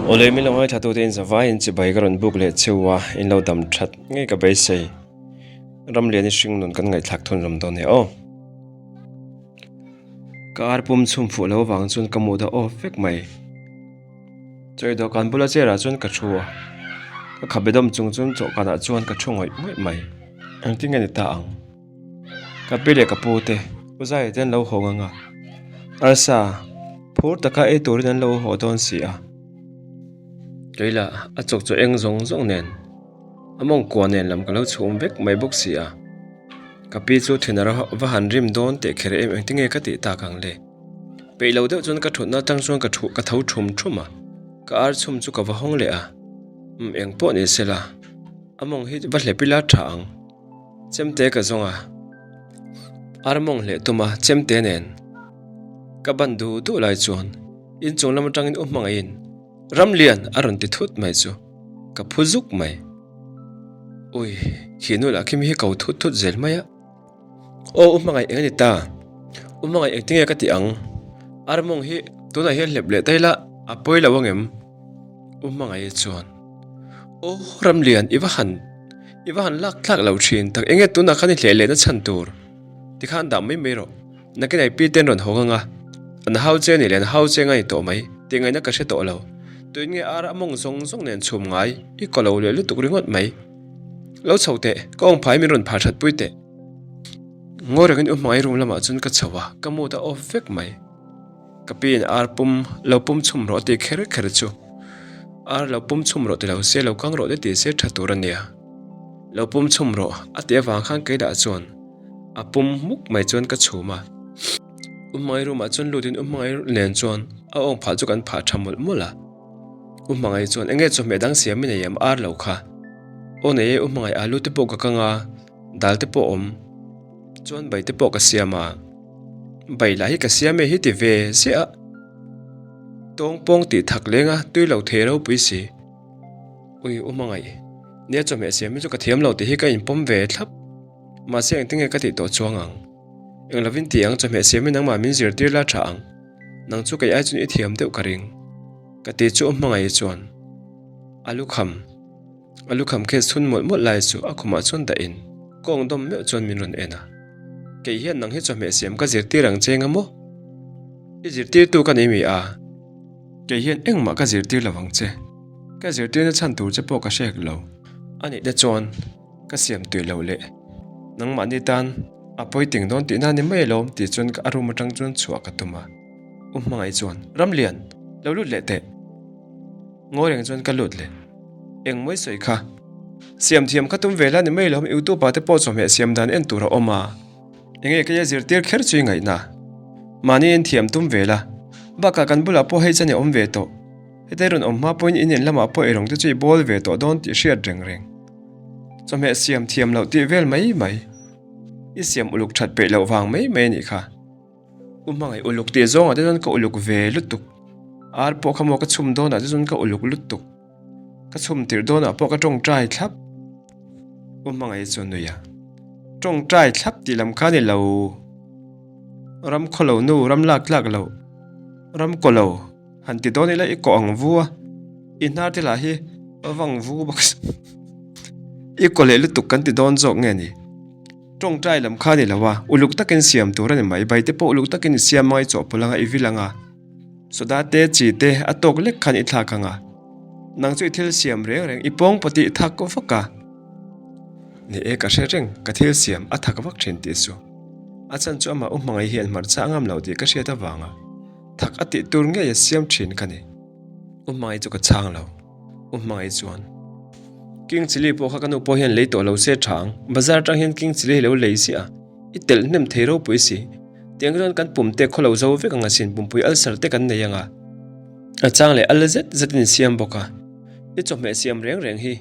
Awle min lo ngaithla tute in zavai in chibai ka rawn buk leh cheu a, in lo dam that ngei ka beisei. Ramlian i hring nun kan ngaihthlak thun lam dawn e aw. Ka ar pum chhum fuh lo avang chuan ka mood a off vek mai. Chawi dawhkan bula chair ah chuan ka thu a, ka khabe dawm chung chuan chawhkan ah chuan ka thu ngawih ngawih mai. Engtin nge ni ta ang? Ka pi leh ka pu te U Zai te an lo haw ngang a, arsa phur taka ei turin an lo haw dawn si a. Kei lah a chawk chaw eng zawng zawng nen a mawngkua nen lam ka lo chhum vek mai bawk si a. Ka pi chu thin a va han rim dawn teh kher em engtin nge ka tih tak ang le. Peih lo deuh chuan ka thutna atang chuan ka thu ka tho thum thum a, ka ar chhum chu ka va hawng leh a, umm eng pawh ni sela a mawng hi va hlep ila tha ang. Chemte ka zawng a, ar mawng hleh tum a chemte nen ka ban duh duh lai chuan inchung lam atangin u hmangaihin Ramlian a rawn ti thut mai chu ka phu zuk mai. Ui, khi nu lah khi mi hi ko thut thut zel mai a. Aw u hmangaih eng a ni ta? U hmangaih engtinge ka tih ang? Ar mawng hi tunah hian hlep leh daih la a pawi lo angem? U hmangaih chuan Aw Ramlian i va han i va han lak thlak lo thin tak enge tunah khan i hleh lehna chhan tur tikhan dah mai mai rawh nakin ai pi ten rawn hawng anga an hau che ni leh an hau che ngai tawh mai tih ngaihna ka hre tawh lo tuin nge ar a mawng zawng zawng nen chhum ngai i kaw lo leh lutuk ringawt mai lo chho teh ka awng phai min rawn phah that pui teh ngawi rengin u hmangaih room lamah chuan ka chho a ka mood a off vek mai. Ka pi in ar pum lo pum chhum rawh tih kher kher chu ar lo pum chhum rawh ti lo se lo kang rawh te ti se tha tur a nia. Lo pum chhum rawh a tih avang khan keilah chuan a pum hmuk mai chuan ka chhum a. U Hmangaih room ah chuan lut in U Hmangaih nen chuan a awng phah chu kan phah tha mawlh mawlh a. U Hmangaih chuan enge chawhmeh dang siam i nei em ar lo kha. Aw nei e U Hmangaih alu te pawh ka kang a, dal te pawh awm. Chuan bai te pawh ka siam a. Bai lah hi ka siam e hi ti ve ziah a. Tawng pawng tih thak leng a tui lo thei ropui si. Ui u hmangaih, nia chawhmeh siam hi chu ka thiam lo tih hi ka inpawm ve thlap. Mahse engtinge ka tih tawh chuang ang. Eng lovin ti ang chawhmeh siam hi nangmah min zirtir la tha ang. Nang chu kei ai chuan i thiam deuh ka ring. Ka ti chu u hmangaih chuan a lukham. A lukham khet chhun mawlh mawlh lai chu a khumah chuan dah in kawng dawm meuh chuan min rawn en a. Kei hian nang hi chawhmeh siam ka zirtir ang che nga maw? I zirtirtu ka nei mi a? Kei hian engmah ka zirtir lo ang che. Ka zirtirna chhan tur che pawh ka hrek lo. A nih te chuan ka siam tui loh leh nangmahni tan a pawi ting dawn tihna ni mai alawm tih chuan ka a room atang chuan chhuah ka tum a. U hmangaih chuan, Ramlian, lo lut leh teh. Ngawi reng chuan ka lut leh. Eng mawi sawi kha. Siam thiam kha tum ve la ni mai lo YouTube ah te pawh chawhmeh siam dan en tur a awm a. Enge kei a zirtir kher chu i ngaihna. Mahni in thiam tum ve la. Bakah kan bulah pawh hei chan i awm ve tawh. Hetei rawn awm hma pawhin in in lamah pawh eirawng te chu i bawl ve tawh dawn tih hriat reng reng. Chawhmeh siam thiam loh tih vel mai mai. I siam uluk that peih loh vang mai mai a nih kha. U hmangaih uluk tih zawngah te chuan ka uluk ve lutuk. Ar pawh kha maw ka chhum dawnah te chuan ka uluk lutuk. Ka chhum tirh dawnah pawh ka tawngtai thlap. U hmangaih chu a nui a. Tawngtai thlap tih lam kha a ni lo. Ram khaw lo nu, ram lak tlak lo, ram kaw lo han ti dawn ila i kawh ang vu a. I hnar te lah hi vang vu bawk si. I kaw leh lutuk kan ti dawn zawk nge ni? Tawngtai lam kha a ni lo a, uluk takin siam tur a ni mai. Bai te pawh uluk takin i siam anga i chawhpawlh anga i vil anga, soda te, chi te a tawk lek khan i thlak anga, nang chu i thil siam reng reng i pawng pawh tih i thak vak a. Ni e, ka hre reng, ka thil siam a thak vak thin tih chu. A chan chu amah u hmangaih hian hmarcha a ngam lo tih ka hriat avanga thak a tih tur ngei a siam thin ka ni. U hmangaih chu ka chhang lo. U hmangaih chuan, King Chilli pawh kha ka nu pawh hian lei tawh lo se tha ang, bazar atang hian King Chilli hi lo lei ziah a, i telh hnem thei ropui si. Tiang chuan kan pum te khaw lo zo vek ang asin, pumpui ulcer te kan nei ang a. A chang leh al zet zet in siam bawk a, i chawhmeh siam reng reng hi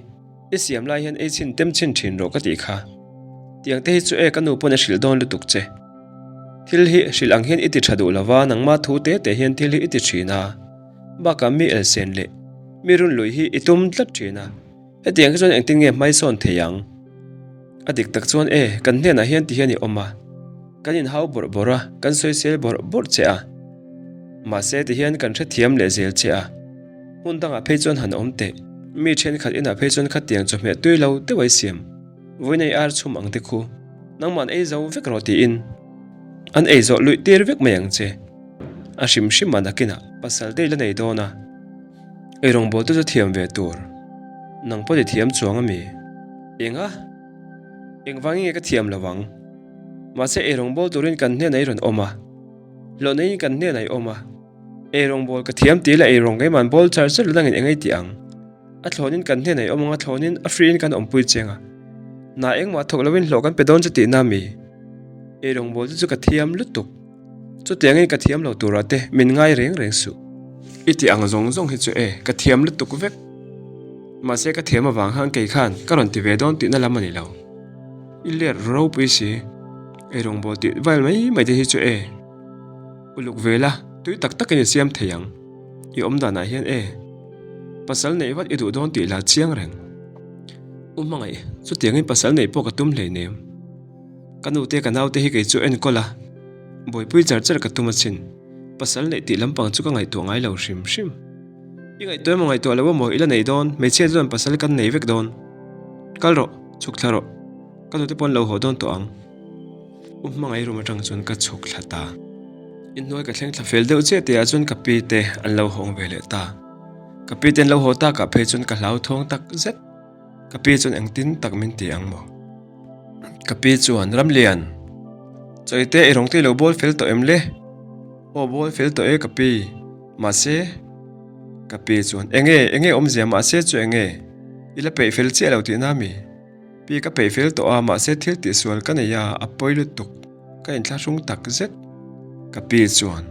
i siam lai hian ei chhin tem chhin thin rawh ka tih kha. Tiang te hi chu e ka nu pawn a hrilh dawn lutuk che. Thil hi hrilh ang hian i ti tha duh lova, nangma thu te te hian thil hi i ti thin a. Bakah mi elsen leh mi run lui hi i tum tlat thin a, hetiang hi chuan engtin nge hmaisawn thei ang? A dik tak chuan e, kan hnenah hian ti hian i awm a, kan inhau bawrh bawrh a, kan sawisel bawrh bawrh che a, mahse ti hian kan hrethiam leh zel che a. Hmun dangah phei chuan han awm teh. Mi thenkhat inah phei chuan khatiang chawhmeh tui lo deuh ai siam. Vawiin ei ar chhum ang te khu. Nangmah an ei zo vek rawh tiin an ei zawh luih tir vek mai ang che. A hrim hrim a nakinah pasal te i la nei dawn a. Ei rawngbawltu chu thiam ve tur. Nang pawh i thiam chuang a mi? Enga? Engvangin nge ka thiam lo ang? Mahse ei rawngbâwl turin kan hnenah i rawn awm a. Hlawh neiin kan hnenah i awm a. Ei rawngbâwl ka thiam tih la ei rawng keima'n bâwl char char dangin eng ei tih ang. A thlawnin kan hnenah i awm ang a thlawnin a free in kan awmpui cheng a. Hna engmah thawk loin hlawh kan pe dawn chu tihna mi? Ei rawngbâwl te chu ka thiam lutuk. Chutiangin ka thiam lo turah te min ngai reng reng suh. I tih ang zawng zawng hi chu e, ka thiam lutuk vek. Mahse ka thiam avang khan kei khan ka rawn ti ve dawn tihna lam a ni lo. I let ropui si. Ei rawngbâwl tih vel mai mai te hi chu e. Uluk ve la, tui tak takin i siam thei ang. I awm danah hian e. Pasal neih vat i duh dawn tih la chiang reng. U hmangaih, chutiangin pasal neih pawh ka tum hleinem. Ka nu te ka naute hi kei chu enkawl a, buaipui char char ka tum asin. Pasal neih tih lampang chu ka ngaihtuah ngai lo hrim hrim. I ngaihtuah emaw ngaihtuah lo emaw i la nei dawn, hmeichhia chuan pasal kan nei vek dawn. Kal rawh, chhuk thla rawh. Ka nute pawh an lo haw dawn tawh ang. U hmangaih room atang chuan ka chhuk thla ta. Inhnuai ka thleng thla fel deuh chiah tihah chuan ka pi te an lo hawng ve leh ta. Ka pi te an lo haw takah phei chuan ka hlauthawng tak zet. Ka pi chuan engtin tak min ti ang maw? Ka pi chuan, Ramlian, Chawite i rawng te i lo bawl fel tawh em le? Aw bawl fel tawh e ka pi, mahse. Ka pi chuan, Enge, enge awmzia mahse chu enge? I la peih fel chiah lo tihna mi? Pi ka peih fel tawh a, mahse thil tihsual ka nei a, a pawi lutuk, ka inthlahrung tak zet. Ka pi chuan,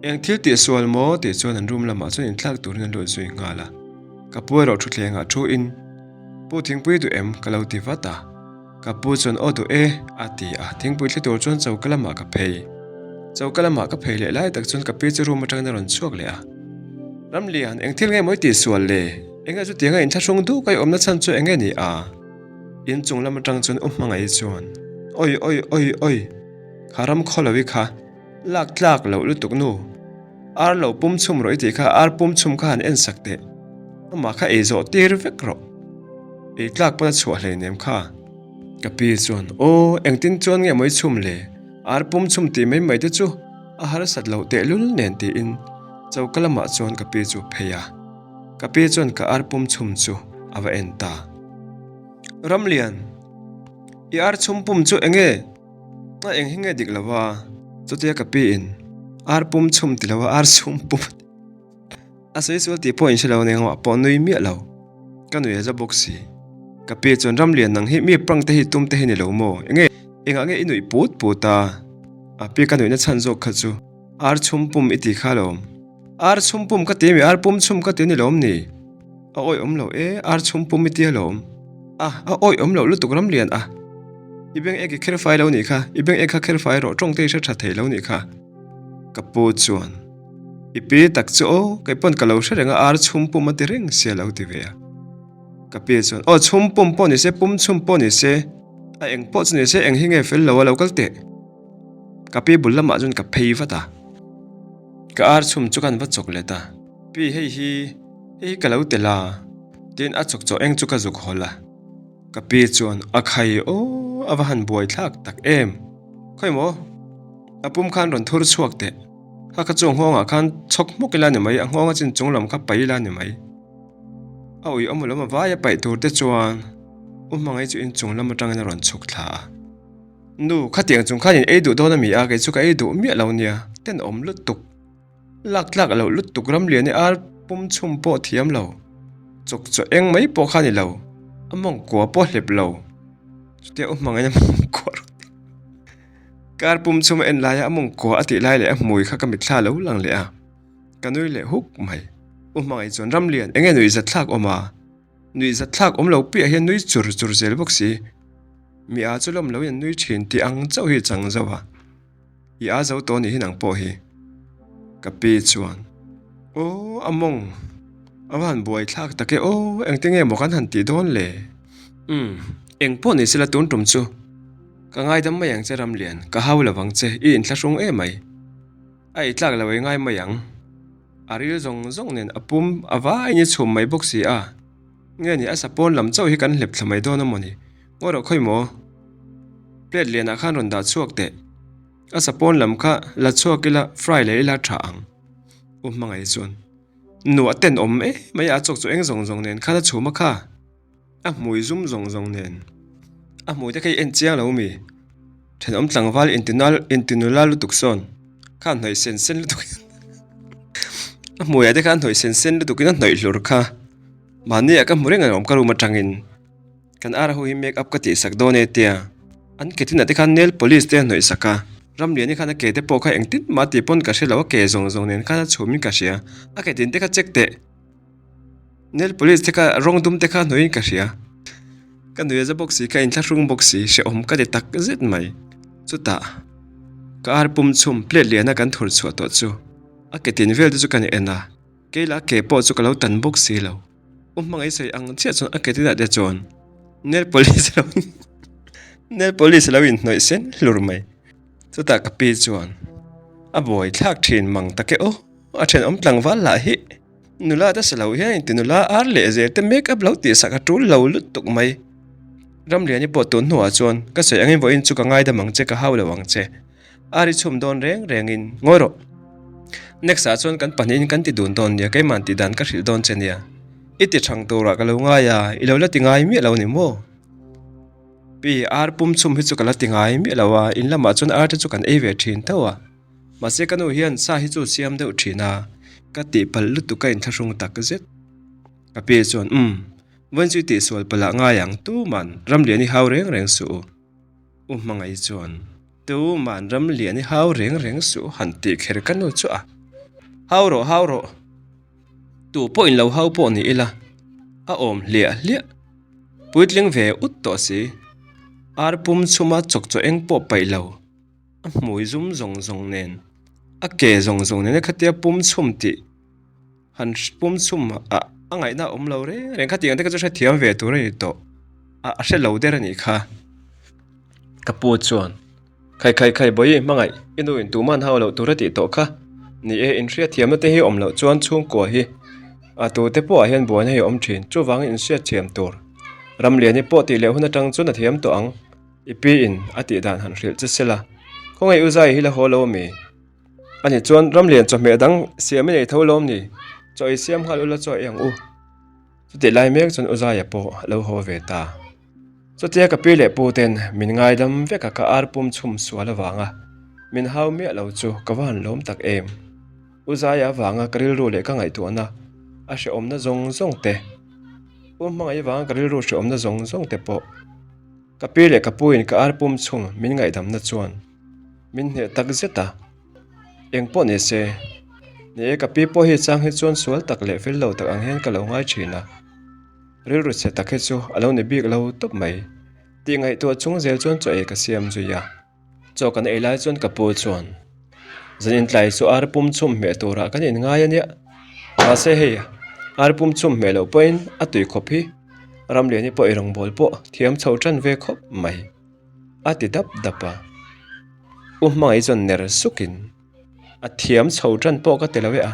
Eng thil tihsual maw? tih chuan an room lamah chuan inthlak turin a lut zui nghal a. Ka pu erawh thutthlengah thu in, Pu thingpui duh em? ka lo ti vat a. Ka pu chuan aw duh e a ti a, thingpui thli tur chuan choka lamah ka phei. Choka lamah ka phei leh lai tak chuan ka pi chu room atangin a rawn chhuak leh a. Ramlian, eng thil nge mawi tih sual le? Enge chutianga inthlahrung duk a i awmna chhan chu enge ni a? Inchung lam atang chuan u hmangaih chuan, Oi oi oi oi, kha ram khaw lo i kha, lak tlak loh lutuk nu. Ar lo pum chhum rawh i tih kha ar pum chhum kha han en sak teh. Amah kha ei zawh tir vek rawh. Ei tlak pawn a chhuah hleinem kha. Ka pi chuan, Aw, engtin chuan nge maw i chhum le? Ar pum chhum tih mai mai te chu a harsat loh tehlul nen tiin choka lamah chuan ka pi chu phei a. Ka pi chuan ka ar pum chhum chu a va en ta. Ramlian, i ar chhum pum chu enge? A eng hi nge dik lo a, chutia ka pi in ar pum chhum ti lo a ar chhum pum a sawi sual tih pawh in hre lo nen engmah pawh nui miah lo, ka nui a za bawk si. Ka pi chuan Ramlian nang hi mi prank te hi tum te hi ni lo maw? Enge engah nge i nuih put put a? A pi ka nuihna chhan zawk kha chu ar chhum pum i ti kha lawm. Ar chhum pum ka ti mi ar pum chhum ka ti ni lawm ni? A awih awm lo e, ar chhum pum i tia lawm. A, a awih awm loh lutuk ram lian a. I beng ek i kher fai lo nih kha, i beng ek kha kher fai rawh tawng te i hre tha thei lo nih kha. Ka pu chuan, I pi tak chu aw, kei pawn ka lo hre reng a, ar chhum pum a ti reng sia lo ti ve a. Ka pi chuan, Aw chhum pum pawh ni se, pum chhum pawh ni se, a eng pawh chu ni se, eng hi nge fel lo a lo kal teh. Ka pi bul lamah chuan ka phei vat a. Ka ar chhum chu kan va chawk let a. Pi hei hi. Hei hi ka lo tel a, tin a chawk chaw eng chu ka zuk hawl a. Ka pi chuan a khai aw a va han buai thlak tak em. Khawi maw? A pum khan rawn thur chhuak teh. Kha kha chu a nghawngah khan chhawk hmuk ila ni mai, a nghawng a chin chung lam kha paih ila ni mai. A ui awm lam a vai a paih tur te chuan u hmangaih chu inchung lam atangin a rawn chhuk thla a. Nu, khatiang chung khan in ei duh dawn a mi a, kei chu ka ei duh miah lo nia, tenawm lutuk. Lak tlak loh lutuk ram lian i ar pum chhum pawh thiam lo, chawk chaw eng mai pawh kha ni lo, a mawngkua pawh hlep lo. Chutia u hmangaihna mawngkua rawh tih. Ka ar pum chhum a en laia a mawngkua a tih lai leh a hmui kha ka mitthla lo lang leh a, ka nui leh huk mai. U hmangaih chuan ram lian enge nuih zat thlak awm a, nuih zat thlak awm lo piah hian nui chur chur zel bawk si. Mi a chu lawm loin an nui thin tih ang chauh hi chang zo a. I a zo tawh nih hi nang pawh hi. Ka pi chuan, Aw, a mawng, a va han buai thlak tak e aw, engte nge maw kan han tih dawn le? Umm, eng pawh ni sela tun tum chu. Ka ngaidam mai ang che Ramlian, ka hau lo vang che, i inthlahrung em mai. A ei tlak lo ei ngai mai ang. A ril zawng zawng nen a pum a vaiin i chhum mai bawk si a. Nge ni a sapawn lam chauh hi kan hlep thla mai dawn a maw ni? Ngawi rawh khawi maw? Plate lianah khan rawn dah chhuak teh. A sapawn lam kha la chhuak ila fry leh ila tha ang. U hmangaih chuan nuah tenawm em mai a chawk chu eng zawng zawng nen khan a chhum a kha. A hmui zum zawng zawng nen a hmui te kha i en chiang lo mi? Thenawm tlangval intinula lutuk sawn kha a hnawih sen sen lutuk a hmuiah te kha a hnawih sen sen lutuk in a hnawih hlur kha mahni ah ka hmu reng alawm ka room atangin kan ara ho hi make up ka tih sak dawn e tia an ke tinah te khan nail polish te a hnawih sak a Ramliani khan a ke te pawh kha engtin mah tih pawn ka hre lo a ke zawng zawng nen khan a chhum in ka hria a ke tin te kha check teh. Nail polish te kha rawng dum te kha hnuaiin ka hria ka nui aza bawk si ka inthlahrung bawk si hrehawm ka ti tak zet mai chutah ka ar pum chhum plate liana kan thur chhuah tawh chu a ke tin vel te chu ka ni en a keila ke pawh chu ka lo tan bawk si lo u hmangaih sawi ang chiah chuan a ke tinah te chuan nail polish a lo nail polish a lo inhnawih sen hlur mai chutah ka pi chuan a buai thlak thin mang tak e aw a thenawm tlangval lah hi. Nula te sa lo hian inti nula ar leh zel te make up lo tih sak a tul lo lutuk mai. Ramliani pawh tun hnuah chuan ka sawi angin vawiin chu ka ngaidam ang che ka hau lo ang che. Ar i chhum dawn reng rengin ngawi rawh. Next ah chuan kan pahnihin kan ti dun dawn nia keimah tih dan ka hrilh dawn che nia. I ti thang turah ka lo ngai a i lo la ti ngai miah lo ni maw? Pi, ar pum chhum hi chu ka la ti ngai miah lo a in lamah chuan ar te chu kan ei ve thin tho a. Mahse ka nu hian sa hi chu siam deuh thin a, ka tihpalh lutuk ka inthlahrung tak zet. Ka pi chuan, Umm, vawiin chu i tihsual palh ah ngai ang, tuman Ramlian i hau reng reng suh u. U Hmangaih chuan, Tuman Ramlian i hau reng reng suh u han tih kher ka nu chu a. Hau rawh, hau rawh. Tu pawh in lo hau pawh ni ila, a awm hliah hliah. Puitling ve ut tawh si. Ar pum chhuma chawkchaw eng pawh paih lo. A hmui zum zawng zawng nen a ke zawng zawng nen khatia pum chhum tih han pum chhum ah a ngaihna a awm lo reng reng khatiang te kha chu hrethiam ve tur a ni tawh a a hre lo der a nih kha ka pu chuan khai khai khai bawihi hmangaih i nu in tuman hau loh tur a tih tawh kha ni e inhriatthiamna te hi awm loh chuan chhungkua hi a tute pawh ah hian buaina hi a awm thin chuvangin inhriatthiam tur Ramliani pawh tih leh hun atang chuan a thiam tawh ang. I pi in a tih dan han hrilh che sela, khawngaih u zai hi la haw lo a mi? Ani chuan Ramlian chawhmeh dang siam i nei tho lawm ni? Chaw ei siam nghal ula chaw ei ang u. Chutih lai mek chuan u Zaia pawh a lo haw ve ta. Chutia ka pi leh pu ten min ngaidam vek a ka ar pum chhum sual avanga min hau miah lo chu ka va han lawm tak em. U Zaia avanga ka rilru leh ka ngaihtuahna a hrehawmna zawng zawng te, U Hmangaih avanga ka rilru hrehawmna zawng zawng te pawh Ka pi leh ka pu in ka ar pum chhung min ngaihdamna chuan min hneh tak zet a, eng pawh ni se, ni e ka pi pawh hi chang hi chuan sual tak leh fel lo tak ang hian ka lo ngai thin a, rilru chhe tak hi chu a lo ni bik lo tawp mai tih ngaihtuah chung zel chuan chaw ei ka siam zui a. Chaw kan ei lai chuan ka pu chuan zan intlai chu ar pum chhum hmeh turah kan inngai a nia. Mahse hei ar pum chhum hmeh loh pawhin a tui khawp hi Ramliani pawh ei rawngbawl pawh thiam chho tan ve khawp mai a ti dap dap a. U Hmangaih chuan ner sukin a thiam chho tan pawh ka ti lo e a,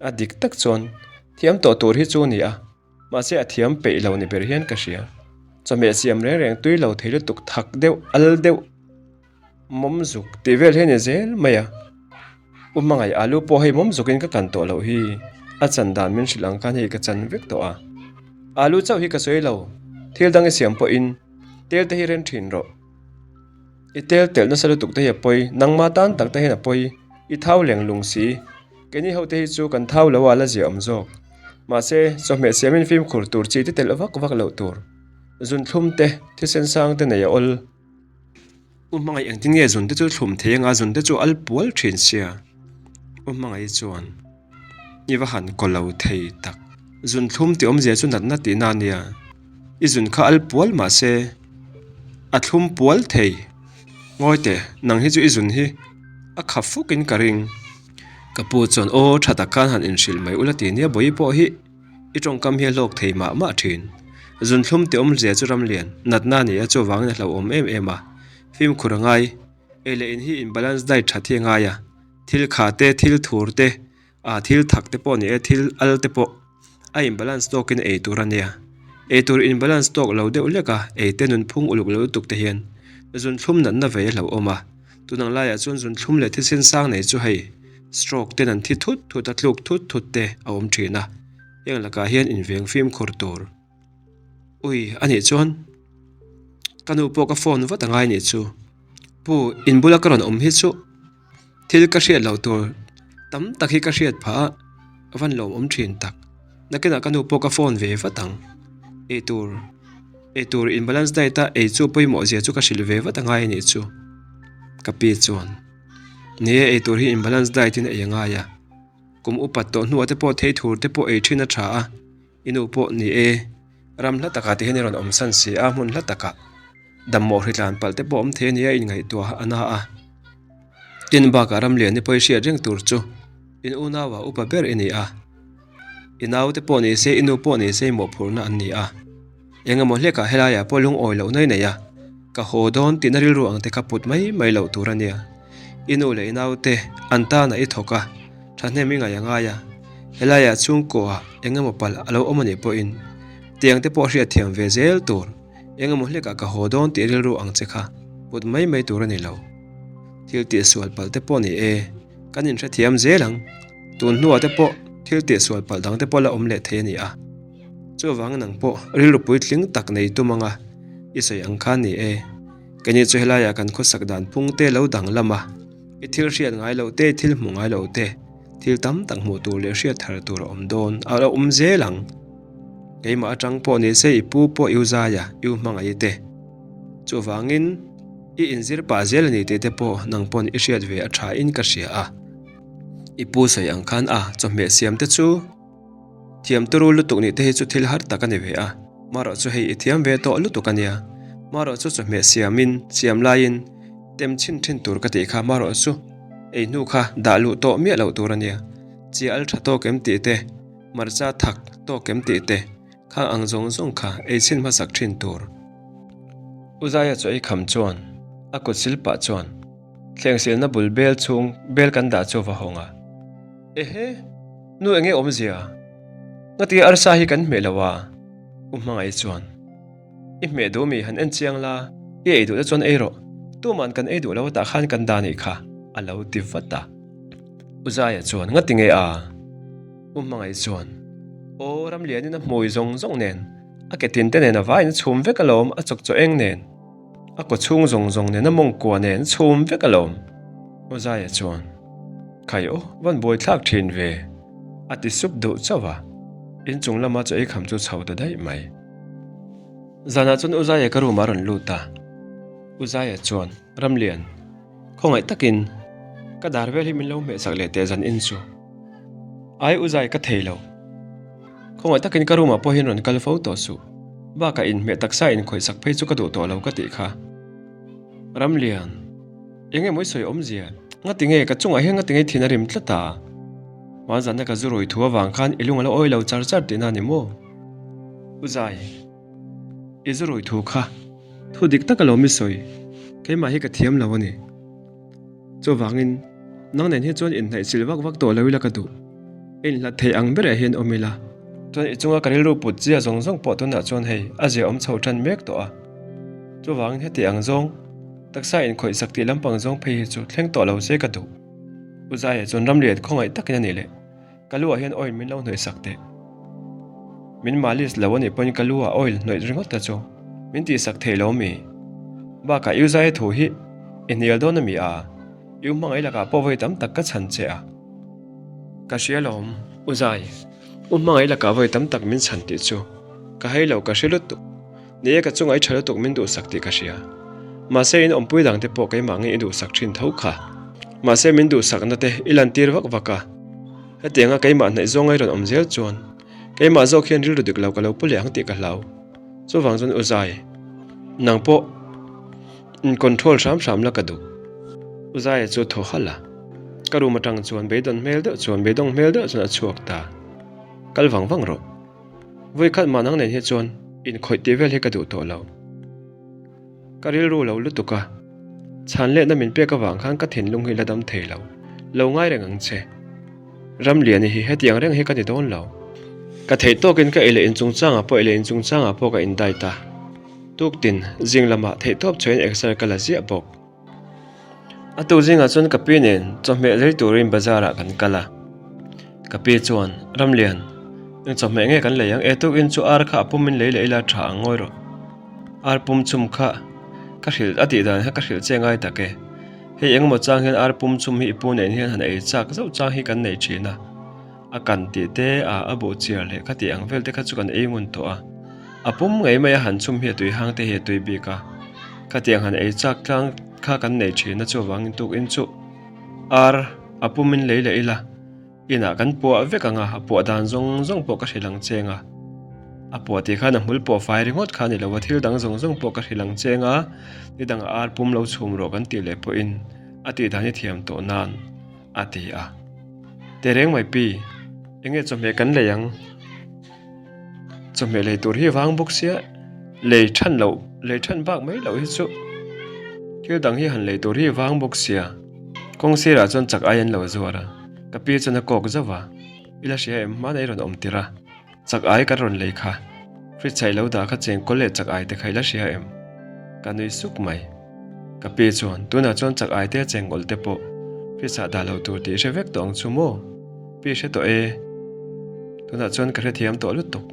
a dik tak chuan thiam tawh tur hi chu a ni a. Mahse a thiam peih lo ni ber hian ka hria. Chawhmeh siam reng reng tui lo thei lutuk thak deuh, al deuh, mawm zuk tih vel hi a ni zel mai a. U hmangaih alu pawh hei mawm zukin ka kan tawh loh hi a chan dan min hrilh ang khan hei ka chan vek tawh a. Alu chauh hi ka sawi lo, thil dang i siam pawhin tel te hi ren thin rawh. I tel telh nasa lutuk te hi a pawi, nangma tan tak te hian a pawi, i thau leng lung si. Keini ho te hi chu kan thau lo a la ziah awm zawk. Mahse, chawhmeh siamin fimkhur tur chi te telh vak vak loh tur. Zun thlum te, thisen sang te nei a awl. U Hmangaih engtin nge zun te chu thlum thei anga zun te chu al pual thin sia. U Hmangaih chuan i va han kaw lo thei tak. Zun thlum tih awmzia chu natna tihna a nia. I zun kha al pual mahse a thlum pual thei. Ngawi teh, nang hi chu i zun hi a kha fukin ka ring. Ka pu chuan aw tha tak khan han inhrilh mai ula ti nia bawi pawh hi i tawngkam hi a hlawk thei mah mah thin. Zunthlum tih awmzia chu ramlian natna a ni a chuvangin a hlauhawm em em a. Fimkhur a ngai. Ei leh in hi in balance diet that hi a ngai a. Thil kha te, thil thur te. Ah thil thak te pawh ni e thil al te pawh a in balance tawk in ei tur a nia. Ei tur in balance tawk lo deuh hlek a ei te nunphung uluk lo lutuk te hian zunthlum natna vei a hlauhawm a. Tun ang laiah chuan zunthlum leh thisen sang nei chu hei stroke ten an thi thut thut a tluk thut thut te a awm thin a. Heng lakah hian inveng fimkhur tur. Ui a nih chuan ka nu pawh ka phone vat a ngai nih chu. Pu in bula ka rawn awm hi chu thil ka hriat loh tur tam tak hi ka hriat phah a, a van lawmawm thin tak. Nakinah ka nu pawh ka phone ve vat ang. Eitur eitur in balance diet a ei chu pawimawh zia chu ka hrilh ve vat a ngai a nih chu. Ka pi chuan ni e eitur hi in balance diet in ei a ngai a, kum upat tawh hnuah te pawh thei thur te pawh ei thin a tha a. I nu pawh ni e, ram hla takah ti hian i rawn awm san si a, hmun hla takah dammawh hri tlan palh te pawh awm thei a nia inngaihtuah a na a. Tin bakah ram lian hi pawh i hriat reng tur chu in unauah upa ber i ni a, i naute pawh ni se i nu pawh ni se i mawhphurhna an ni a. Engemaw hlekah helaiah pawh lungawi lohna i nei a, ka haw dawn tihna rilru ang te kha put mai mai loh tur a nia. I nu leh i naute an tanah i thawk a, thahnem i ngaih a ngai a, helaiah chhungkuaah engemaw palh a lo awm a nih pawhin tiang te pawh hriat thiam ve zel tur, engemaw hlekah ka haw dawn tih rilru ang che kha put mai mai tur a ni lo. Thil tihsual palh te pawh ni e, kan inhrethiam zel ang, tun hnuah te pawh thil tihsual palh dang te pawh la awm leh thei a ni a. Chuvangin nang pawh rilru puitling tak nei tum anga i sawi ang kha ni e. Keini chu helaiah kan khawsak dan phung te lo danglam a, i thil hriat ngai loh te, i thil hmuh ngai loh te, thil tam tak hmuh tur leh hriat thar tur a awm dawn, a lo awm zel ang. Keimah atang pawh ni se i pu pawh i u zai a, i u hmangaih te. Chuvangin i inzir pah zel a ni tih te pawh nang pawn i hriat ve a tha in ka hria a. I pu sawi ang khan a chawhmeh siam te chu. Thiam turu lutuk nih te hi chu thil har tak a ni ve a, marawh chu hei i thiam ve tawh lutuk a nia. Marawh chu chawhmeh siamin, siam laiin tem chhin thin tur ka tih kha marawh chu ei hnu kha dah luh tawh miah loh tur a nia. Chia al tha tawk em tih te, hmarcha thak tawk em tih te, khang ang zawng zawng kha ei chhin hmasak thin tur. U Zaia chu ei kham chuan a kut sil pah chuan thleng silna bul bel chhung bel kan dah chu a va hawng a. Ehe! Nu enge awmzia? Ngatinge arsa hi kan hmeh lo a? U Hmangaih chuan, I hmeh duh mi han en chiang la, i ei duh te chuan ei rawh, tuman kan ei duh lo tah khan kan dah nih kha, a lo ti vat a. U Zaia chuan, Ngatinge a? U Hmangaih chuan, Aw, Ramlianin a hmui zawng zawng nen, a ke tin te nen a vaiin a chhum vek alawm, a chawk chaw eng nen. A kaw chhung zawng zawng nen a mawngkua nen chhum vek alawm. Aw Zaia chuan, Khai aw, van buai thlak thin ve, a ti sup duh chauh a, inchung lama chaw ei kham chu chho ta daih mai. Zanah chuan U Zaia ka room ah a rawn lut a, U Zaia chuan, Ramlian, khawngaih takin ka dar vel hi min lo hmehsak leh teh zan in chu. Ai U Zai ka thei lo. Khawngaih takin ka room ah pawh hian rawn kal fo tawh suh. Bakah inhmeh taksa inkhawih sak phei chu ka duh tawh lo ka tih kha. Ramlian, eng emaw i sawi awmzia? Ngati nge ka chungah hian ngati nge i thin a rim tlat a? Hmanzana ka zu rui thu avang khan i lung a la awi lo char char tihna a ni maw? U Zai, i zu rui thu kha thu dik tak alawm i sawi, keimah hi ka thiam lo a ni. Chuvangin, nang nen hi chuan inhnaih chilh vak vak tawh lo ila ka duh. I inhlat thei ang berah hian awm ila. Chuan i chunga ka rilru put zia zawng zawng pawh tunah chuan hei a zia awm chho tan mek tawh a. Chuvangin heti ang zawng, taksa inkhawih sak tih lampang zawng phei hi chu thleng tawh lo se ka duh. U Zaia chuan Ramlian khawngaih takin a nih leh. Ka lu ah hian oil min lo hnawih sak teh. Min malis lo anih pawhin ka lu ah oil hnawih ringawt ta chu min tih sak thei lo mi? Bakah i uzaia thu hi i hnial dawn ami a? I u hmangaih lakah pawh vawi tam tak ka chhan che a. Ka hria lawm, u zai. U hmangaih lakah vawi tam tak min chhan tih chu ka hei lo ka hre lutuk. Ni e ka chungah i tha lutuk min duhsak tih ka hria. Mahse in awmpui dang te pawh keimah nge i duhsak thin tho kha. Mahse min duhsakna te i lantir vak vak a. Hetianga keimah hnaih zawnga i rawn awm zel chuan keimah zawk hian rilru dik lo ka lo pu leh ang tih ka hlau. Chuvang chuan u Zai, nang pawh in control hram hram la ka duh. U Zaia chu thaw halh a, ka room atang chuan beidawn hmel deuh chuan beidawng hmel deuh chuan a chhuak ta. Kal vang vang rawh. Vawikhat mah nang nen hi chuan inkhawih tih vel hi ka duh tawh lo. Ka rilru lo lutuk a, chhan lehna min pek avang khan ka thinlung hi la dam thei lo, lo ngai reng ang che. Ramliani hi hetiang reng hi ka ni dawn lo. Ka theih tawkin ka ei leh inchungchangah pawh ei leh inchungchangah pawh ka indai ta. Tuktin zing lamah theihtawp chhuahin exer ka la ziah bawk. A tuk zingah chuan ka pi nen chawhmeh lei turin bazar ah kan kal a. Ka pi chuan, Ramlian, eng chawhmeh nge kan lei ang? E tukin chu ar kha a pum in lei leh ila tha ang ngawi rawh. Ar pum chhum kha ka hrilh a tih dan kha ka hrilh che ngai tak e. Hei engemaw chang hian ar pum chhum hi i pu nen hian han ei chak zauh chang hi kan nei thin a. A kan tih te a a buh chiar leh kha tih ang vel te kha chu kan ei ngun tawh a. A pum ngei mai a han chhum hi a tui hang te hi a tui bik a. Khatiang han ei chak tlang kha kan nei thin a chuvangin tukin chu ar a pumin lei leh ila inah kan puah vek ang a, a puah dan zawng zawng pawh ka hrilh ang cheng a. A puah tih khan a hmul pawh fai ringawt kha a ni lo a, thil dang zawng zawng pawh ka hrilh ang cheng a, ni dangah ar pum lo chhum rawh kan tih leh pawhin a tih dan hi thiam tawh nan a ti a. Tehreng mai pi, enge chawhmeh kan lei ang? Chawhmeh lei tur hi vang bawk sia, lei than loh, lei than bak mai loh hi chu thil dang hi han lei tur hi vang bawk sia. Kawng sirah chuan chak ai an lo zuar a, ka pi chuan a kawk zauh a, I la hria em hmanei rawn awm tir a, chak ai kan rawn lei kha, fridge ah i lo dah kha chengkawl leh chak ai te kha i la hria em? Ka nui suk mai. Ka pi chuan, Tunah chuan chak ai te chengkawl te pawh fridge ah dah loh tur tih i hre vek tawh ang chu maw? Pi hre tawh e. Tunah chuan ka hrethiam tawh lutuk.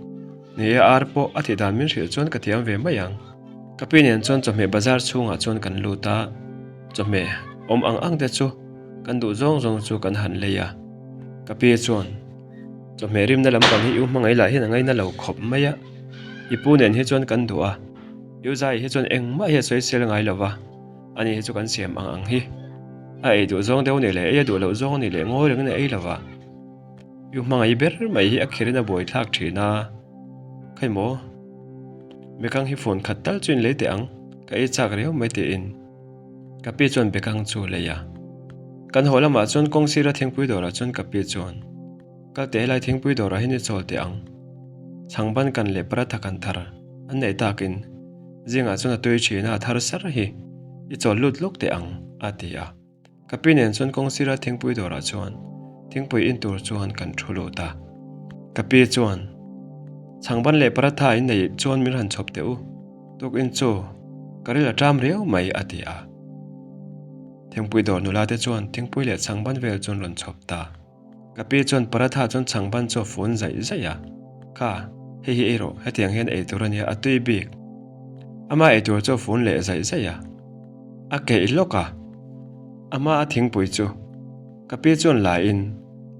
Ni e, ar pawh a tih dan min hrilh chuan ka thiam ve mai ang. Ka pi nen chuan chawhmeh bazar chhungah chuan kan lut a, chawhmeh awm ang ang te chu kan duh zawng zawng chu kan han lei a. Ka pi chuan, Chawhmeh rimna lampang hi i u hmangaih lah hian a ngaina lo khawp mai a, i pu nen hi chuan kan duh a, i u zai hi chuan engmah hi a sawi sel ngai lo va, ani hi chu kan siam ang ang hi. A ei duh zawng deuh a nih leh ei a duh loh zawng a nih leh ngawi rengin a ei lo va. I u hmangaih ber mai hi a khirin a buaithlak thin a, Khawi maw? Bekang hi phone khat tal chu in lei teh ang, ka ei chak riau mai tiin ka pi chuan bekang chu a lei a. Kan haw lamah chuan kawng sira thingpui dawrah chuan ka pi chuan, Kal teh helai thingpui dawrah hian i chawl teh ang. Chhangban kan leh paratha kan thar an neih takin zingah chuan a tui thin a, a thar sar hi i chawl lut lawk teh ang, a ti a. Ka pi nen chuan kawng sira thingpui dawrah chuan thingpui in tur chuan kan thu lut a. Ka pi chuan, Chhangban leh paratha in neih chuan min han chhawp teh u, tukin chu ka ril a ṭam riau mai a ti a. Thingpui dawr nula te chuan thingpui leh chhangban vel chuan rawn chhawp ta. Ka pi chuan paratha chuan chhangban chu a fun zaih zaih a, Kha, hei hi ei rawh, hetiang hian ei tur a nia, a tui bik. Ama ei tur chu a fun leh zaih zaih a, a keih lawk a. Ama a thingpui chu ka pi chuan la in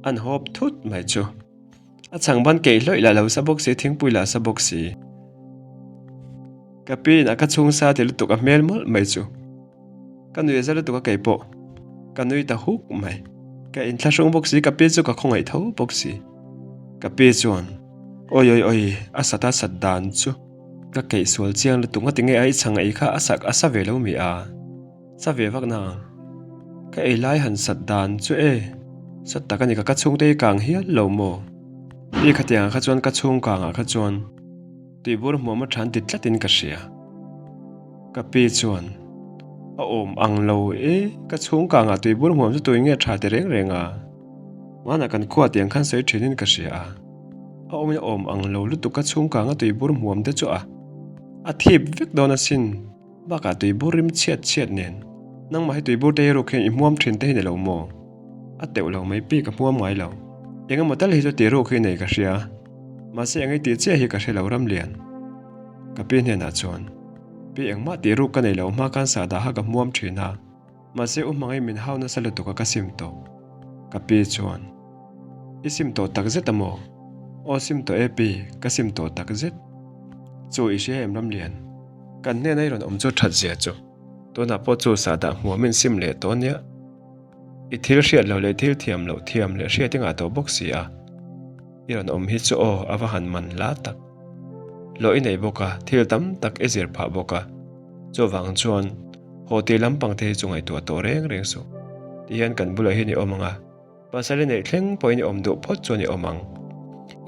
an hawp thut mai chu. A chhangban keih hlawih lah lo sa bawk si, thingpui lah sa bawk si. Ka pi in a ka chhung sa ti lutuk a hmel mawlh mai chu. Ka nui za lutuk a kei pawh ka nui ta huk mai. Ka inthlahrung bawk si, ka pi chu ka khawngaih tho bawk si. Ka pi chuan, Awi awi awi, a sat a sat dan chu ka keih sual chiang lutuk nga tinge a i chhang ei kha a sak a sa ve lo mi a? Sa ve vak na ang. Ka ei lai han sat dan chu e, sat tak a ni ka ka chhungte hi kang hial lo maw? Pi khatiangah kha chuan ka chhung kangah kha chuan tuibur hmuam a than ti tlatin ka hria. Ka pi chuan, A awm ang lo e, ka chhung kangah tuibur hmuam chu tui nge tha ti reng reng a? Hmanah kan khua tiang khan sawi thinin ka hria a. A awmin a awm ang lo lutuk ka chhung kanga tuibur hmuam te chu a a thip vek dawn asin. Bakah tuibur rim chhiat chhiat nen. Nangmah hi tuibur te hi ruk hian i hmuam thin te hi ni lo maw? A teuh lo mai pi ka hmuam ngai lo. Engemaw tal hi chu ti ruk hi nei ka hria. Mahse engei tih chiah hi ka hre lo Ramlian. Ka pi hnenah chuan, Pi engmah tih ruk ka nei lo hma khan sahdah kha ka hmuam thin a, mahse u hmangaih min hau nasa lutuk a ka sim tawh. Ka pi chuan, I sim tawh tak zet a maw? Aw sim tawh e pi, ka sim tawh tak zet. Chu i hria em Ramlian? Kan hnena i rawn awm chu that zia chu. Tunah pawh chu sahdah hmuamin sim leh tawh nia. I thil hriat loh leh thil thiam loh thiam leh hriat i ngah tawh bawk si a. I rawn awm hi chu aw a va han man hla tak. Hlawh i nei bawk a, thil tam tak i zir phah bawk a. Chuvang chuan haw tih lampang te hi chu ngaihtuah tawh reng reng suh. Tihian kan bulah hian i awm ang a, pasal i neih thleng pawhin i awm duh phawt chuan i awm ang.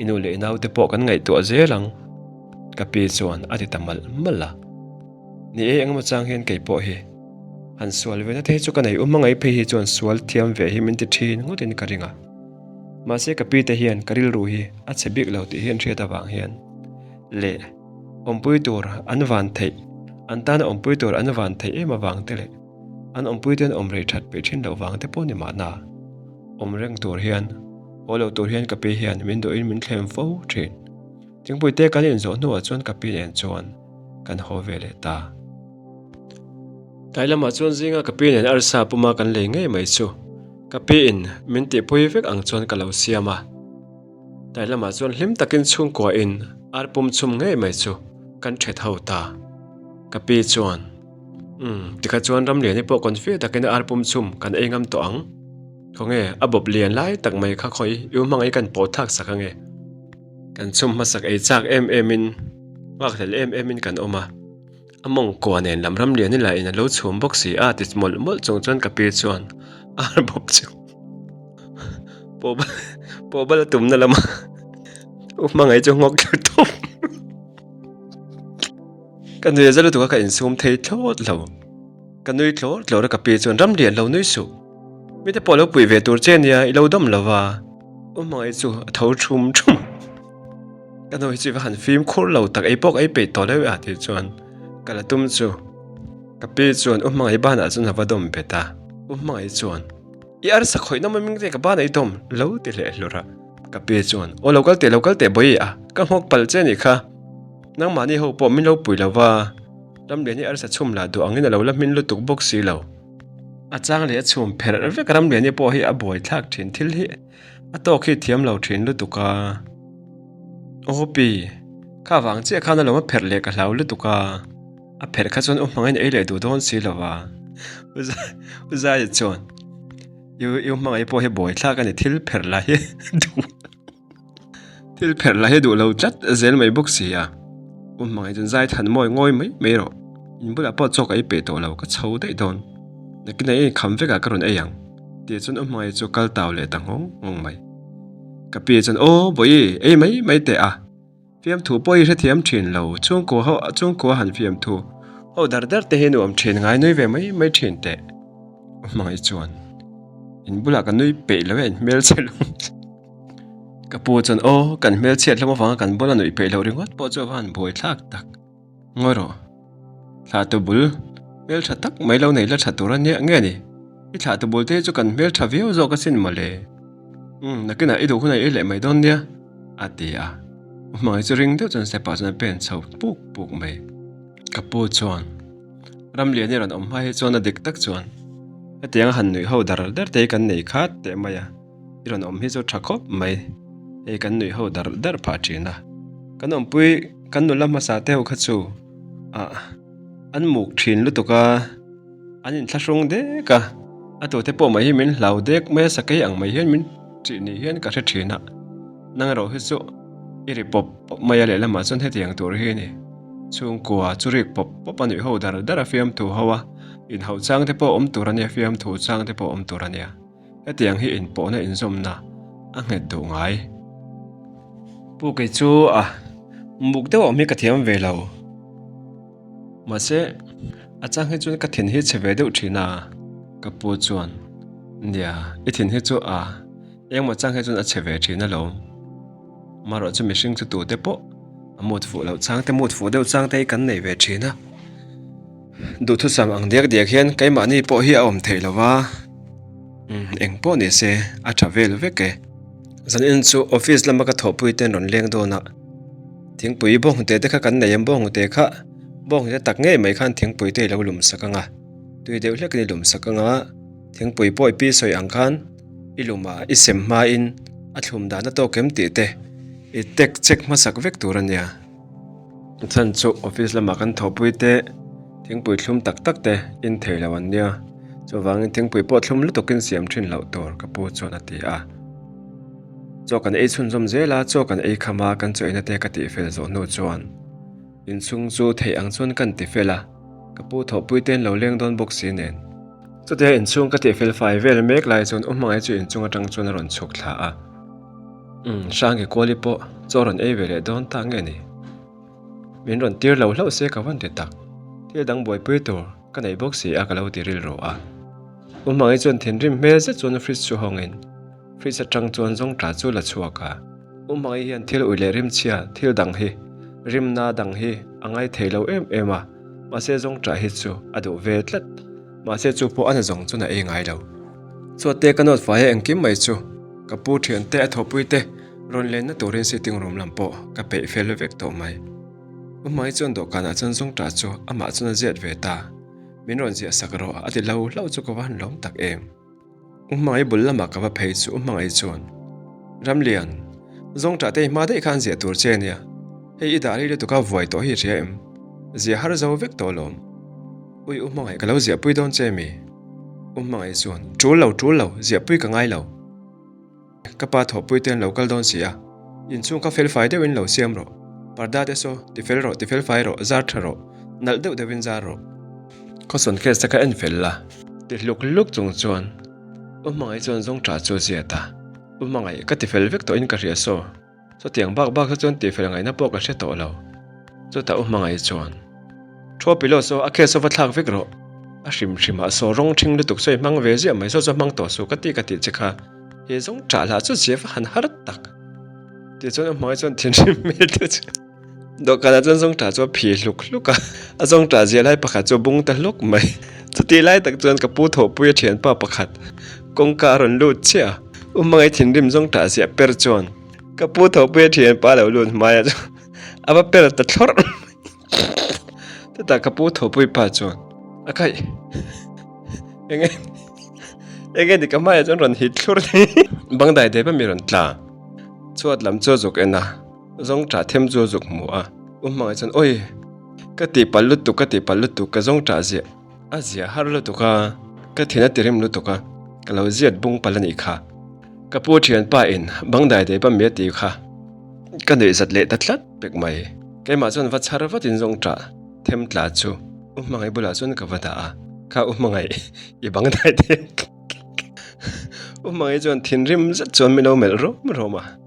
I nu leh i naute pawh kan ngaihtuah zel ang, ka pi chuan a ti ta malh malh a. Ni e, engemaw chang hian kei pawh hi han sual ve na te hi chu ka nei. U hmangaih phei hi chuan sual thiam ve hi min ti thin ngawtin ka ring a. Mahse ka pi te hian ka rilru hi a chhe bik lo tih hi an hriat avang hian leh awmpui tur an van theih, an tana awmpui tur an van theih em avang te leh an awmpui te an awm rei that peih thin loh vang te pawh ni mahna awm reng tur hian haw lo tur hian ka pi hian min duhin min thlem fo thin. Thingpui te kan inzawh hnuah chuan ka pi nen chuan kan haw ve leh ta. Tlai lamah chuan zinga ka pi nen arsa puma kan lei ngei mai chu ka pi in min tihpui vek ang chuan ka lo siam a. Tlai lamah chuan hlim takin chhungkua in ar pum chhum ngei mai chu kan thet ho ta. Ka pi chuan, Umm, tikha chuan Ramliani pawh confi takin ar pum chhum kan ei ngam tawh ang. Khawnge, a bawp lian lai tak mai kha khawi i u hmangaih kan pawh thak sak ange. Kan chhum hmasak ei chak em em in, nghakhlel em em in kan awm a. A mawngkua nen lam ram lian i lahin a lo chhum bawk si a ti mawlh mawlh chung chuan ka pi chuan ar bawp chu pawh bal a tumna lama u hmangaih chu nghawk thla tawp. Ka nui a za lutuk a ka insum thei thlawt lo. Ka nui tlawr tlawr a ka pi chuan ram lian lo nui suh. Mite pawh lo pui ve tur che nia i lo dawm lo va. U hmangaih chu a tho thum thum a. Ka nu hi chu i va han fimkhur lo tak ei pawh ka ei peih tawh lo e a tih chuan ka la tum chu. Ka pi chuan u hmangaih banah chuan a va dawm bet a. U hmangaih chuan I arsa khawih nawm a ming te ka banah i dawm lo ti hleh hlur a. Ka pi chuan Aw lo kal teh lo kal teh bawi a ka nghawk palh che nih kha. Nangmahni ho pawh min lo pui lo va. Ramlian hi arsa chhum lah duh angin a lo la hmin lutuk bawk si lo. A chang leh a chhum pherh vek Ramliani pawh hi a buai thlak thin thil hi a tawk hi thiam lo thin lutuk a. Aw pi, kha vang chiah khan a lo a pherh leh ka hlau lutuk a, a pherh kha chuan u hmangin ei leh duh dawn si lo va. U Zaia chuan, I u hmangaih pawh hi buai thlak a ni thil pherh lah hi duh. Thil pherh lah hi duh lo tlat zel mai bawk si a, U Hmangaih chuan zai than mawi ngawi mai mai rawh, in bulah pawh chaw ka ei peh tawh lo, ka chho daih dawn, nakinah i inkham vekah ka rawn ei ang, tih chuan U Hmangaih chu kal tau leh ta nghawng nghawng mai. Ka pi chuan Aw Bawihi, ei mai mai teh a, fiamthu pawh i hrethiam thin lo, chhungkua ho chhungkua han fiamthu ho dar dar te hi nuam thin ngai nui ve mai mai thin teh, U Hmangaih chuan in bulah ka nui peih lo e, in hmelchhe lo. Ka pu chuan aw kan hmelchhiat hlawm avanga kan bula nuih peih loh ringawt pawh chu a va han buai thlak tak. Ngawi rawh. Thlahtu bul hmeltha tak mai lo nei la tha tur a nia nge ni? I thlahtu bul te hi chu kan hmeltha viau zawk asin mawle. Umm nakinah i duh hunah i ei leh mai dawn nia a ti a. Hmangaih chu ring deuh chuan step ah chuan a pen chho puk puk mai. Ka pu chuan Ramliani rawn awm hma hi chuan a dik tak chuan hetianga han nuih ho dar dar te hi kan nei khat teh mai a. I rawn awm hi chu tha khawp mai, hei kan nuih ho dar dar phah thin a, kan awmpui kan nula hmasa te ho kha chu ah an muk thin lutuk a, an inthlahrung dek a, a tute pawh mai hi min hlau dek mai a sakei ang mai hian min tih ni hian ka hre thin a, nang erawh hi chu i ri pawp pawp mai a lehlamah chuan hetiang tur hi a ni, chhungkua chu rik pawp pawp a nuih ho dar dar a fiamthu ho a, inhauh chang te pawh awm tur a nia fiamthu chang te pawh awm tur a nia. Hetiang hi inpawhna inzawmna a nghet duh ngai. Pu kei chu a muk deuh awm hi ka thiam ve lo. Mahse a chang hi chuan ka thin hi chhe ve deuh thin a, ka pu chuan nia i thin hi chu a engmaw chang hi chuan a chhe ve thin alawm. Amaherawh chu mihring chu tute pawh a mut fuh loh chang te mut fuh deuh chang te hi kan nei ve thin a. Duhthusam ang diak diak hian keimahni pawh hi a awm theih lo va, eng pawh ni se a tha vel vek e. Zanin chu office lama ka thawhpui ten rawn leng dawn a, thingpui bawnghnute te kha kan nei ang bawnghnute kha bawnghnute tak ngei mai khan thingpui te i lo lum sak ang a, tui deuh hlekin i lum sak ang a, thingpui pawh i pi sawi ang khan i lum a i sem hmain a thlum dan a tawk em tih te i tek check hmasak vek tur a nia. A chhan chu office lamah kan thawhpui te thingpui thlum tak tak te in thei lo an nia chuvangin thingpui pawh thlum lutukin siam thin loh tur ka pu chuan a ti a. Chaw kan ei chhunzawm zel a chaw kan ei kham a kan chaw eina te ka tih fel zawh hnu chuan inchhung chu theih ang chuan kan ti fel a ka pu thawhpui te an lo leng dawn bawk si nen. Chutia inchhung ka tih fel fai vel mek lai chuan u hmangaih chu inchung atang chuan a rawn chhuk thla a. Umm, Hrangi Kuali pawh chaw rawn ei ve leh dawn ta nge ni? Min rawn tir lo hlauh se ka van ti tak. Thil dang buaipui tur ka nei bawk si a ka lo ti rilru a. U Hmangaih chuan thinrim hmel zet chuan fridge chu hawngin. Fridge atang chuan zawngṭah chu la chhuak a. U Hmangaih hian thil ui leh rimchhia thil dang hi rimna dang hi a ngai thei lo em em a, mahse zawngṭah hi chu a duh ve tlat. Mahse chu pawh a na zawng chuan a ei ngai lo. Chuate ka note fai a engkim mai chu ka pu thiante a thawhpui te rawn lenna turin sitting room lam pawh ka peih fel vek tawh mai. U Hmangaih chuan dawhkanah chuan zawngṭah chu amah chuan a ziat ve ta. Min rawn ziah sak rawh a ti lo hlauh chu ka va han lawm tak em. U Hmangaih bul lamah ka va phei chu U Hmangaih chuan, Ramlian, zawngṭah te i hma daih khan ziah tur che nia, hei i dah rei lutuk a vuai tawh hi i hria em? Ziah har zo vek tawh alawm. Ui U Hmangaih ka lo ziahpui dawn che mi? U Hmangaih chuan, Ṭul lo, ṭul lo, ziahpui ka ngai lo. Ka pa thawhpui te an lo kal dawn si a, inchhung kha felfai deuhin lo siam rawh. Parda te saw, ti fel rawh, ti felfai rawh, zar tha rawh, nalh deuh deuhin zar rawh. Khawsawn case te kha en fel la. Ti hluk hluk chung chuan U Hmangaih chuan zawng tha chu a ziat a, U Hmangaih, ka ti fel vek tawhin ka hria saw. Chutiang bak bak kha chuan tihfel ngaihna pawh ka hre tawh lo. Chutah U Hmangaih chuan, Thu pillow saw a case saw va thlak vek rawh. A hrim hrimah saw rawng ṭhing lutuk saw i hmang ve ziah mai, saw chu hmang tawh suh ka ti ka tih che kha. He zawng ṭah lah chu zia va han har tak. Tichuan U Hmangaih chuan thinrim hmel deuh chu Dawhkanah chuan zawngṭah chu a phi hluk hluk a, a zawngṭah zia lai pakhat chu a bung ta hlawk mai. Chutih lai tak chuan ka pu thawhpui a thianpa pakhat kawngka a rawn lut chiah a, U Hmangaih thinrim zawngṭah ziah per chuan ka pu thawhpui a thianpa lo lut hmaiah chuan a va per ta thlawrh mai. Chutah ka pu thawhpui pa chuan a khaih eng eng nge ni ka hmaiah chuan rawn hit thlur bangdai dep a mi rawn tla chhuat lam chu a zuk en a. Zawng ṭah them chu a zuk hmu a, U Hmangaih chuan, Awi! Ka tihpalh lutuk, ka tihpalh lutuk, ka zawng ṭah ziah, a ziah har lutuk a, ka thin a tirim lutuk a, ka lo ziat bung palh a nih kha. Ka pu ṭhianpa in bangdai dei pam mi a ti kha, ka nuih zat leh ta tlat pek mai. Keimah chuan va chhar vatin zawng ṭah them tla chu U Hmangaih bulah chuan ka va dah a, Kha U Hmangaih, i bangdai dei. U Hmangaih chuan thinrim zet chuan min lo melh rawm rawm a.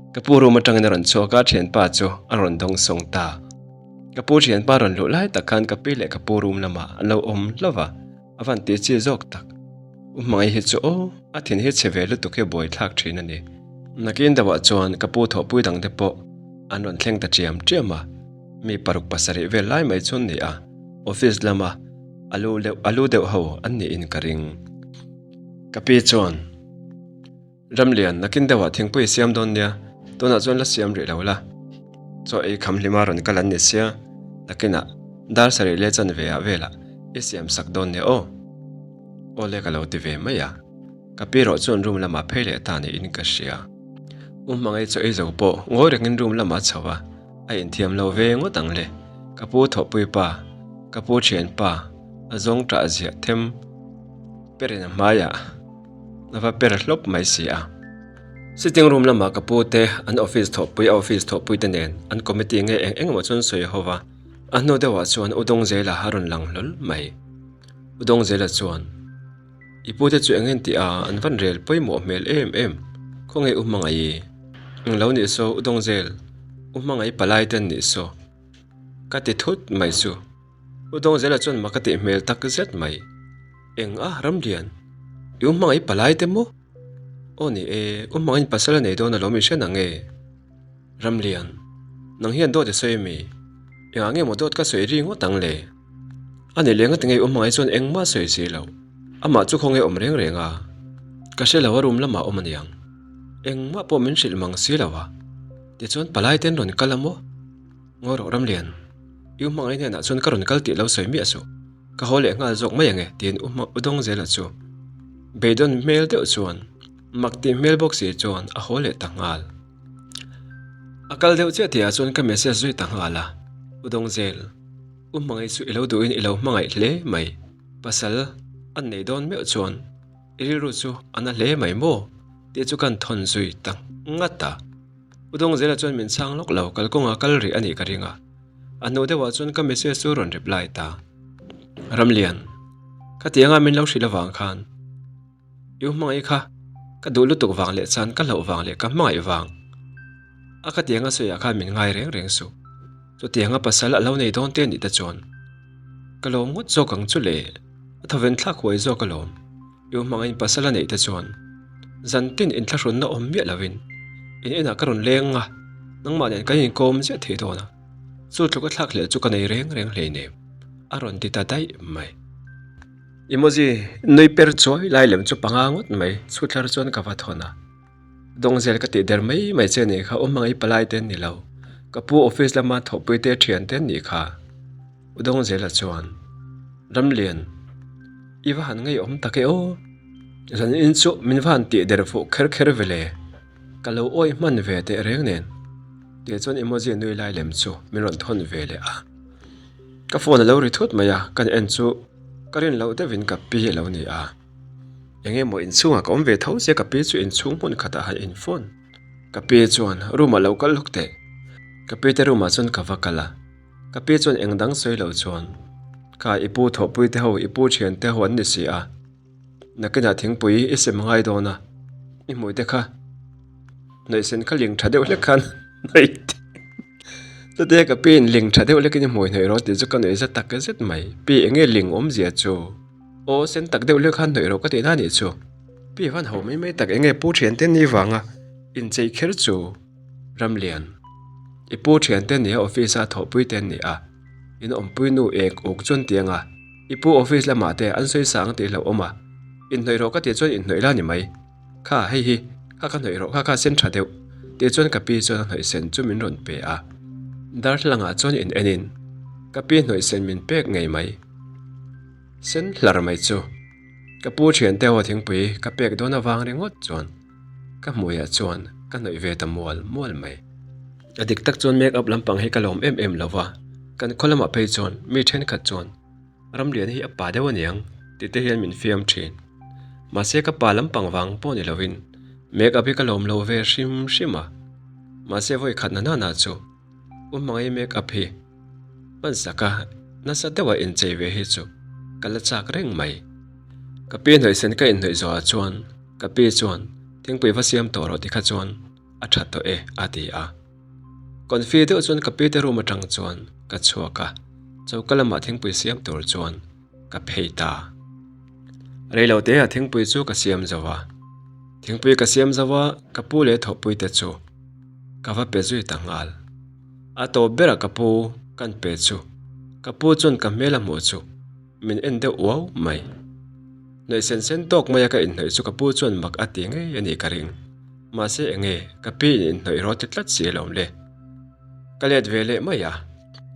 Ka pu room atangin a rawn chhuak a, thianpa chu a rawn dawng sawng ta. Ka pu thianpa rawn luh lai tak khan ka pi leh ka pu room lamah an lo awm hlauh va, a van tih chi zawk tak. U Hmangaih hi chu aw, a thin hi chhe ve lutuk hi a buaithlak thin a ni. Nakin deuhah chuan ka pu thawhpui dangte pawh an rawn thleng ta ṭiam ṭiam a, mi paruk pasarih vel lai mai chu an ni a, office lama a lu deuh a lu deuh ho an niin ka ring. Ka pi chuan. Ramlian, nakin deuhah thingpui i siam dawn nia, tunah chuan la siam rih lo la. Chaw ei kham hlima rawn kal an ni sia, nakinah dar sarih leh chanve ah velah i siam sak dawn nia aw. Aw le ka lo ti ve mai a, ka pi rawh chuan room lamah phei leh ta niin ka hria. U Hmangaih chaw ei zo pawh ngawi rengin room lamah a chho a, a inthiam lo ve ngawt ang le. Ka pu thawhpui pa, ka pu thian pa, a zawng ṭah ziah them perin a hmaiah. A va per hlawp mai si a. Sitting room lamah ka pu te an office thawhpui a office thawhpui te nen an committee nge eng eng emaw chuan sawi ho va. A hnu deuhah chuan U Dawngzela a rawn lang hlawl mai. U Dawngzela chuan, I pu te chu eng en tih a an van rel pawimawh hmel em em, khawnge U Hmangaih i? Eng lo nih saw U Dawngzel, U Hmangaih palai te an nih saw. Ka ti thut mai chu. U Dawngzela chuan mak a tih hmel tak zet mai. Eng a, Ramlian? I u hmangaih palai te maw? Aw ni e, u hmangaih pasal a nei dawn alawm i hre nang e. Ramlian, nang hian dawt i sawi ami? Engah nge maw dawt ka sawi ri ngawt ang le? A ni leng a ti ngei u hmangaih chuan engmah sawi si lo. Amah chu khawnge awm reng reng a? Ka hre lo a room lamah awm aniang. Engmah pawh min hrilh mang si lo a. Tichuan palai ten rawn kal a maw? Ngawi rawh Ramlian, i u hmangaih hnenah chuan ka rawn kal tih lo sawi miah suh, ka haw leh nghal zawk mai ang e tiin u hma u dawng zela chu beidawn hmel deuh chuan mak tih hmel bawk si chuan a haw leh ta nghal. A kal deuh chiah tihah chuan ka message zui ta nghal a, U Dawngzel, u hmangaih chu i lo duhin i lo hmangaih hle mai, pasal an nei dawn meuh chuan i rilru chu a na hle mai maw tih chu kan thawn zui ta ngat a. U Dawngzela chuan min chhang lawk lo, kalkawnga kal rih a nih ka ring a. A hnu deuhah chuan ka message chu rawn reply ta. Ramlian, ka ti anga min lo hrilh avang khan i u hmangaih kha ka duh lutuk vang leh chan ka hlauh vang leh ka hmangaih vang a ka ti anga sawiah khan min ngai reng reng suh. Chutianga pasal a lo nei dawn te nih te chuan ka lawm ngawt zawk ang chu le, a thawven thlak huai zawk alawm. I u hmangaih pasal a neih te chuan. Zantin inthlahrunna awm miah lovin in inah ka rawn leng a, nangmah nen kan inkawm ziah thei dawn a, chu tluk a thlak hleh chu ka nei reng reng hleinem, a rawn ti ta daih mai. Emoji nui per chuai lai lem chu panga ngawt mai, chhutlar chuan ka va thawn a. Dawngzel ka tih der mai mai che nih kha u hmangaih palai te an ni lo. Ka pu office lama thawhpui te thian te an nih kha. U Dawngzela chuan, Ramlian, i va han ngeiawm tak e aw. Zan in chu min va han tih der fuh kher kher ve le. Ka lo awih hman ve teh reng nen. Tih chuan emoji nui lai lem chu min rawn thawn ve leh a. Ka phone a lo ri thut mai a, kan en chu ka rin loh deuhin ka pi a lo ni a. Eng emaw inchhungah ka awm ve tho sia ka pi chu inchhung hmun khatah han infawn. Ka pi chuan room ah lo kal lawk teh. Ka pi te room ah chuan ka va kal a. Ka pi chuan eng dang sawi lo chuan kha i pu thawhpui te ho i pu thian te ho an ni si a. Nakinah thingpui i sem ngai dawn a. I hmui te kha hnawihsen kha ling tha deuh hlek khan hnawih teh. Chutia ka pi in ling tha deuh hlekin i hmui hnawih rawh tih chu ka nuih za tak zet mai. Pi eng nge ling awmzia chu? Aw sen tak deuh hlek khan hnawih rawh ka tih na nih chu. Pi van ho mai mai tak enge pu thian te ni vanga inchei kher chu Ramlian. I pu thian te nia office a thawhpui te an ni a. In awmpui nu ek uk chuan tiang a. I pu office lamah te an sawi sang tih hlauh awm a. Inhnawih rawh ka tih chuan inhnawih la ni mai. Kha hei hi kha ka hnawih rawh kha kha sen tha deuh tih chuan ka pi chuan a hnawih sen chu min rawn pe a. Darthlalangah chuan in en in ka pi hnawih sen min pek ngei mai. Sen hlar mai chu ka pu thiante ho thingpui ka pek dawn avang ringawt chuan ka hmuiah chuan ka hnawih ve ta mual mual mai. A dik tak chuan make up lampang hi ka lawm em em lo va, kan khaw lamah phei chuan mi thenkhat chuan Ramliana hi a pa deuh aniang tih te hian min fiam thin. Mahse ka pa lampang vang pawh ni lovin make up hi ka lawm lo ve hrim hrim a, mahse vawi khat na nana chu U hmangaih make up hi hman saka nasa deuha inchei ve hi chu ka la chak reng mai. Ka pi hnawihsen ka inhnawih zawhah chuan ka pi chuan thingpui va siam tawh rawh tikha chuan a tha tawh e a ti a. Confi deuh chuan ka pi te room atang chuan ka chhuak a, choka lamah thingpui siam tur chuan ka phei ta. Reilote ah thingpui chu ka siam zo a, thingpui ka siam zo a ka pu leh thawhpui te chu ka va pe zui ta nghal. A tawp berah ka pu kan pe chu ka pu chuan ka hmel a hmuh chu min en deuh uau mai. Hnawih sen sen tawk maia ka inhnawih chu ka pu chuan mak a ti ngei a nih ka ring. Mahse enge ka pi in inhnawih rawh ti tlat si alawm le. Ka let ve leh mai a.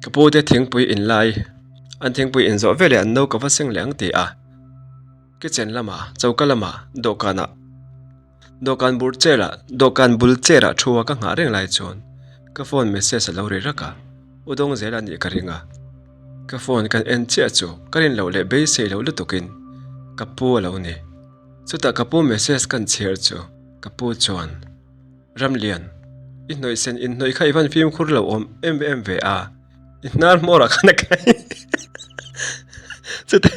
Ka pu te thingpui in lai an thingpui in zawh veleh an no ka va seng leh ang ti a. Kitchen lamah choka lamah dawhkanah. Dawhkan bur chair ah dawhkan bul chair ah thu a ka nghah reng lai chuan ka phone message a lo ri rak a, u dawng zel a nih ka ring a. Ka phone kan en chiah chu ka rin loh leh beisei loh lutukin ka pu a lo ni. Chutah ka pu message kan chhiar chu ka pu chuan, Ramlian, i hnawih sen inhnawih kha i van fimkhur lo awm em em ve a, I hnar hmawrah khan a kai chute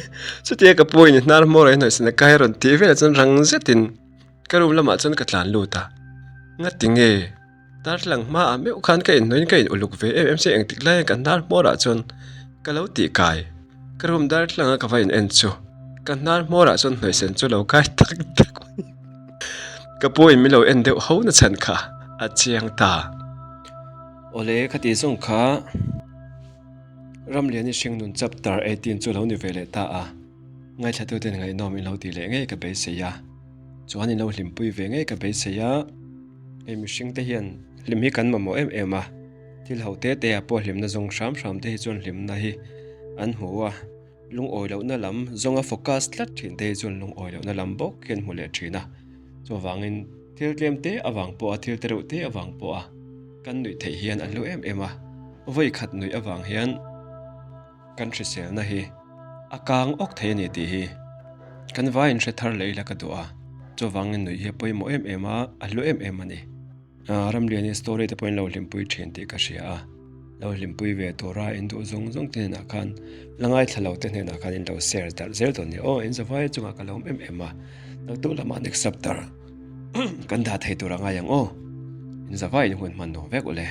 chutia ka pu in i hnar hmawrah i hnawih sen a kai a rawn tih velah chuan rang zetin ka room lamah chuan ka tlan lut a ngati nge darthlalang hmaah meuh khan ka inhnawih in ka in uluk ve em em se engtik laiin ka hnar hmawrah chuan ka lo tih kai ka room darthlalang a ka va in en chu ka hnar hmawrah chuan hnawih sen chu lo kai tak tak mai ka pu in min lo en deuh ho na chhan kha a chiang ta. Awle khati zawng kha Ramliani Hringnun Chapter 18 chu lo ni ve leh ta a, ngaithlatuten ngaihnawm in lo tih leh ngei ka beisei a, chuan in lo hlimpui ve ngei ka beisei a, hei mihring te hian hlim hi kan mamawh em em a, thil ho te te ah pawh hlimna zawng hram hram te hi chuan hlimna hi an hmu a. Lungawi lohna lam zawnga focus tlat thin te hi chuan lungawi lohna lam bawk hian hmu leh thin a. Chuvangin thil tlem te avang pawha thil te reuh te avang pawha kan nuih theih hian an hlu em em a. Vawi khat nuih avang hian kan hriselna hi a kang awk thei a ni tih hi kan vaiin hre thar leh ila ka duh a. Chuvangin nuih hi a pawimawh em em a, a hlu em em a ni. Ramliani story te pawhin lo hlimpui thin tih ka hria a, lo hlimpui ve tura in duh zawng zawng te hnenah khan la ngaithla lo te hnenah khan in lo share darh zel dawn nia aw, in zavai chungah ka lo awm em em a, naktuk lamah next chapter kan dah thei tur a ngai ang aw, in zavai in hun hman nuam vek ule.